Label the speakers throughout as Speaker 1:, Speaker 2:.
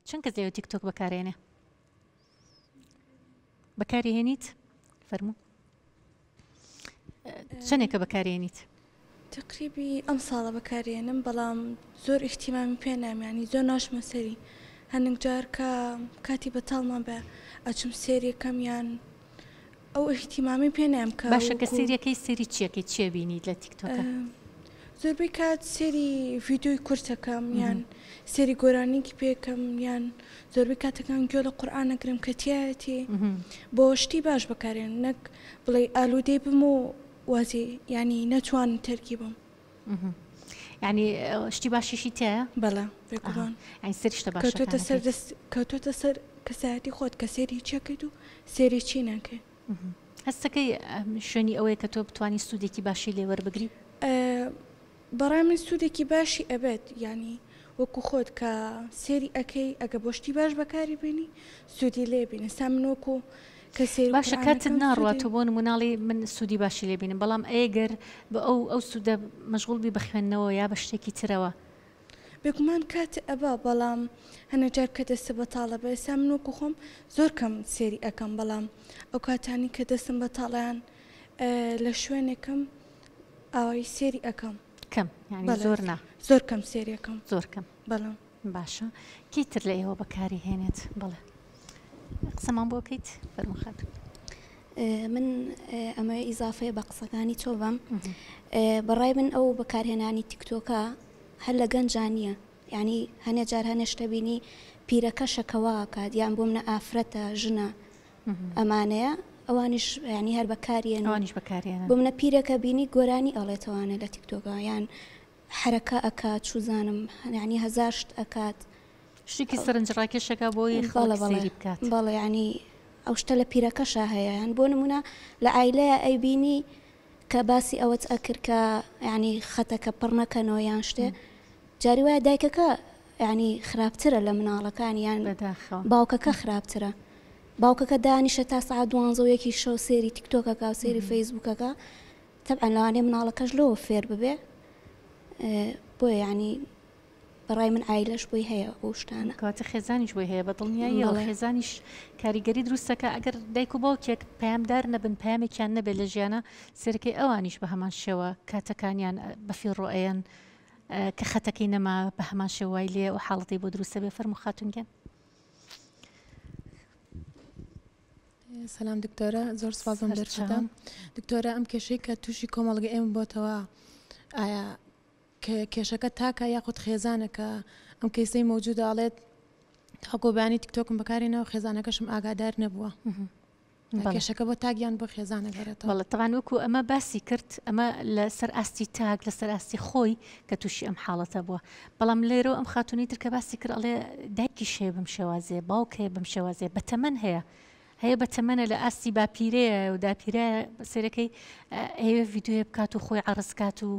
Speaker 1: چەند کەس لەوێ تیکتۆک بەکارێنێ؟ بەکاری هێنیت؟ فەرموو چەندێکە بەکارێنیت؟
Speaker 2: تەقریبی ئەم ساڵە بەکارێنم بەڵام زۆر ئیهتیمامی پێ نام یانی زۆر ناچمە سەری هەندێک جار کە کاتی بەتاڵمان بە ئەچم سێریەکەم یان ئەو ئیهتیمامی پێ نام کە
Speaker 1: باشە کە سێریەکەی سێری چیەکەی چیە بینیت لە تیکتۆکە؟
Speaker 2: زۆربەی کات سێری ڤیدیۆی کورتەکەم یان سێری گۆرانیکی پێکەم یان زۆربەی کاتەکان گوێ لە قورئان ئەگرم کە تیایەتی بۆ شتی باش بەکارێن نەک بڵێی ئالوودەی بم و وازی یانی نەتوانم تەرکی بم.
Speaker 1: یانی شتی باشیشی تیایە؟
Speaker 2: بەڵێ بێگومان.
Speaker 1: یانی سەیری شتە باشەکان
Speaker 2: کەوتۆتە سەر دەست کەوتۆتە سەر کەسایەتی خۆت کە سەیری چی ئەکەیت و سەیری چی ناکەی.
Speaker 1: هەستەکەی شوێنی ئەوەیە کە تۆ بتوانی سوودێکی باشی لێ وەربگری؟
Speaker 2: بەڕای من سوودێکی باشی ئەبێت یانی وەکو خۆت کە سێری ئەکەی ئەگە بۆ شتی باش بەکاری بێنی سوودی لێ بینە سا من وەکو کە سێری
Speaker 1: باشە کاتت
Speaker 2: قورئانەکەم
Speaker 1: ناڕوا
Speaker 2: سوودی
Speaker 1: تۆ بۆ نموناڵی من سوودی باشی لێ بینم بەڵام ئەیگەر بە ئەو ئەو سوودە مەشغوڵ بی بە خوێندنەوە یا بە شتێکی ترەوە.
Speaker 2: بێگومان کات ئەبا بەڵام هەنێ جار کە دەستە بەتاڵە بێ ئێستا من وەکو خۆم زۆر کەم سێری ئەکەم بەڵام ئەو کاتانی کە دەستم بەتاڵەیان لە شوێنێکم ئاوایی سێری ئەکەم.
Speaker 1: کەم یانی زۆر نا.
Speaker 2: زۆر کەم سێری ئەکەم.
Speaker 1: زۆر کەم.
Speaker 2: بەڵێ.
Speaker 1: باشە کێی تر لە ئێوە بەکاری هێنێت؟ بەڵێ قسەمان بۆ کەیت فەرموو خاتوو.
Speaker 3: من ئەمەوێ ئیزافەیە بە قسەکانی تۆ بەم بەڕای من ئەو بەکارهێنانی تیکتۆکە هەر لە گەنجا نییە یعنی هەنێ جار هەنێ شتە بینی پیرەکەشە کە وا ئەکات یان بۆ منە ئافرەتە ژنە ئەمانەیە ئەوانیش یعنی هەر بەکاریێن
Speaker 1: ئەوانیش بەکاریێنن
Speaker 3: بۆ منە پیرەکە بینی گۆرانی ئەڵێتەوانێ لە تیکتۆکە یان حەرەکە ئەکات چوزانم یعنی هەزار شت ئەکات.
Speaker 1: شتێکی سەرنجڕاکێشەکە بۆی خەڵک سەیری بکات.
Speaker 3: بەڵێ یعنی ئەو شتە لە پیرەکەشا هەیە یان بۆ نمونە لە عایلەیە ئەیبینی کە باسی ئەوەت ئەکرد کە یعنی خەتەکە پڕ نەکەنەوە یان شتێ جاری وایە دایکەکە یعنی خراپترە لە مناڵەکانی یان
Speaker 1: بەداخەوە.
Speaker 3: باوکەکە خراپترە باوکەکە دانیشە تا سەعات دوانزە و یەکی شەو سێری تیکتۆکەکە و سێری فەیسبوکەکە تەبعەن لەوانەیە مناڵەکەش لەوە فێر ببێ بۆیە یعنی بەڕای من عایلەش بۆی هەیە ئەو شتانە.
Speaker 1: کەواتە خێزانیش بۆی هەیە بە دڵنیاییەوە خێزانیش کاریگەری دروست دەکا ئەگەر دایک و باوکێک پەیامدار نەبن پەیامێکیان نەبێت لە ژیانا سەیرەکەی ئەوانیش بە هەمان شێوە کاتەکانیان بەفیڕۆ ئەیەن کە خەتەکەی نەما بە هەمان شێوە وای لێ ئەو حاڵەتەی بۆ دروست دەبێ فەرموو خاتوون گیان.
Speaker 4: سلام دکتۆرە زۆر سپاس بۆم دەرفەتە دکتۆرە ئەم کێشەی کە تووشی کۆمەڵگە ئێمە بۆتەوە ئایا کێشەکە تاکە یاخود خێزانە کە ئەم کەیسەی مەوجودە ئەڵێت تاکۆ بەیانی تیکتۆکم بەکارێنەوە خێزانەکەشم ئاگادار نەبووە کێشەکە بۆ تاک یان بۆ خێزان ئەگەڕێتەوە؟
Speaker 1: بەڵێ تەبعەن وەکو ئەمە باسی کرد ئەمە لەسەر ئاستی تاک لەسەر ئاستی خۆی کە تووشی ئەم حاڵەتە بووە بەڵام لێرەوە ئەم خاتونی تر کە باسی کرد ئەڵێ دایکیش هەیە بەم شێوازەیە باوک هەیە بەم شێوازەیە بەتەمەن هەیە هەیە بەتەمەنە لە ئاستی باپیرەیە و داپیرە سەیرەکەی ئەیەوێ ڤیدیۆیە بکات و خۆی عەڕز کات و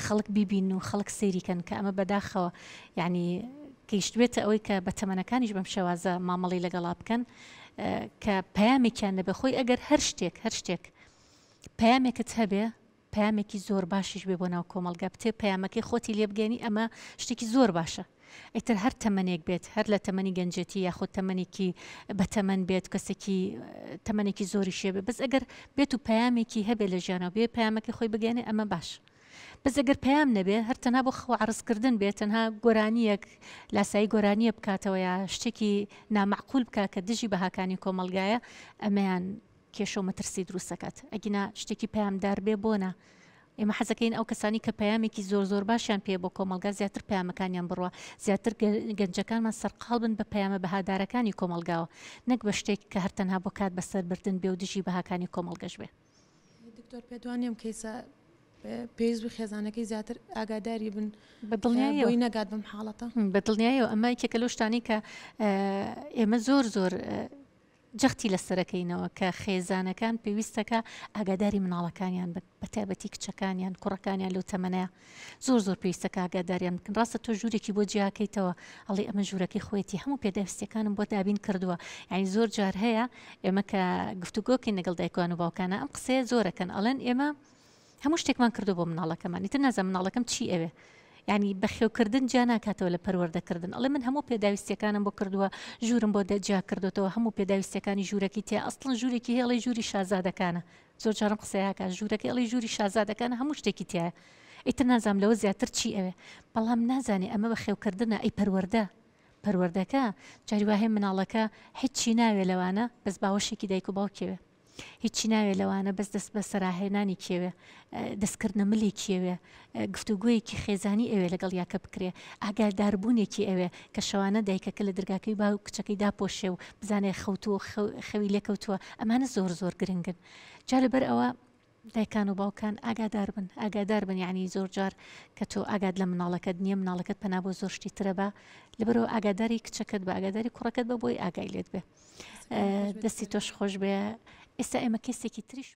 Speaker 1: خەڵک بیبین و خەڵک سەیری کەن کە ئەمە بەداخەوە یعنی گەیشتبێتە ئەوەی کە بە تەمەنەکانیش بەم شێوازە مامەڵی لەگەڵا بکەن کە پەیامێکیان نەبێ خۆی ئەگەر هەر شتێک هەر شتێک پەیامێکت هەبێ پەیامێکی زۆر باشیش بێ بۆ ناو کۆمەڵگا بتێ پەیامەکەی خۆتی لێ بگەێنی ئەمە شتێکی زۆر باشە ئیتر هەر تەمەنێک بێت هەر لە تەمەنی گەنجێتی یاخود تەمەنێکی بەتەمەن بێت کەسێکی تەمەنێکی زۆریش هەبێ بەس ئەگەر بێت و پەیامێکی هەبێ لە ژیانەوە بێ پەیامەکەی خۆی بگەێنێ ئەمە باش بەس ئەگەر پەیام نەبێ هەر تەنها بۆ خۆ عەرزکردن بێت تەنها گۆرانیەک لاسایی گۆرانیە بکاتەوە یا شتێکی نامەعقول بکا کە دژی بەهاکانی کۆمەڵگایە ئەمەیان کێشە و مەترسی دروست دەکات ئەگینا شتێکی پەیامدار بێ بۆ نا ئێمە حەزەکەین ئەو کەسانی کە پەیامێکی زۆر زۆر باشیان پێ بۆ کۆمەڵگا زیاتر پەیامەکانیان بڕوا زیاتر گەنجەکانمان سەرقاڵ بن بە پەیامە بەهادارەکانی کۆمەڵگاوە نەک بە شتێک کە هەر تەنها بۆ کات بەسەر بردن بێ و دژی بەهاکانی کۆمەڵگەش بێ.
Speaker 4: دکتۆر پێت وانیە ئەم کەیسە پێویست بوو خێزانەکەی زیاتر ئاگاداری بن
Speaker 1: بە دڵنیاییەوە
Speaker 4: بۆی نەگات بەم حاڵەتە؟
Speaker 1: بە دڵنیاییەوە ئەمە یەکێکە لەو شتانەی کە ئێمە زۆر زۆر جەختی لەسەرەکەینەوە کە خێزانەکان پێویستەکە ئاگاداری مناڵەکانیان بن بە تایبەتی کچەکانیان کوڕەکانیان لەو تەمەنەیە زۆر زۆر پێویستەکە ئاگاداریان بکەن ڕاستە تۆ ژوورێکی بۆ جیاکەیتەوە ئەڵێ ئەمە ژوورەکەی خۆیەتی هەموو پێداویستیەکانم بۆ دابین کردووە یعنی زۆر جار هەیە ئێمە کە گفتوگۆکەین لەگەڵ دایکان و باوکانە ئەم قسەیە زۆرەکەن ئەڵێن ئێمە هەموو شتێکمان کردو بۆ مناڵەکەمان ئیتر نازانم مناڵەکەم چی ئەوێ. یانی بەخێوکردن جیا ناکاتەوە لە پەروەردەکردن ئەڵێ من هەموو پێداویستیەکانم بۆ کردووە ژوورم بۆ جیا کردوتەوە هەموو پێداویستیەکانی ژوورەکەی تیا ئەسڵەن ژوورێکی هەیە ئەڵێ ژووری شازادەکانە زۆر جارم قسەیاکە ژوورەکەی ئەڵێ ژووری شازادەکانە هەموو شتێکی تایە ئیتر نازانم لەوە زیاتر چی ئەوێ بەڵام نازانێ ئەمە بەخێوکردنە ئەی پەروەردە پەروەردەکە جاری وا هەیە مناڵەکە هیچی ناوێ لەوانە بەس باوەشێکی دایک و باوکێوێ هیچی ناوێ لەوانە بەس دەست بە سەراهێنانی کێوێ دەستکردنە ملی کێوێ گفتوگۆیەکی خێزانی ئەوێ لەگەڵ یاکە بکرێ ئاگاداربوونێکی ئەوێ کە شەوانە دایکەکە لە دەرگاکەی با و کچەکەی داپۆشێ و بزانێ خەوتووە خەوی لێکەوتووە ئەمانە زۆر زۆر گرنگن جا لەبەر ئەوە دایکان و باوکان ئاگادار بن ئاگادار بن یعنی زۆر جار کە تۆ ئاگات لە مناڵەکەت نییە مناڵەکەت پەنا بۆ زۆر شتی ترە بە لەبەرەوە ئاگاداری کچەکەت بە ئاگاداری کوڕەکەت بە بۆی ئاگای لێت بێ دەستی تۆش خۆش بێ ئێستا ئێمە کەسێکی تریش.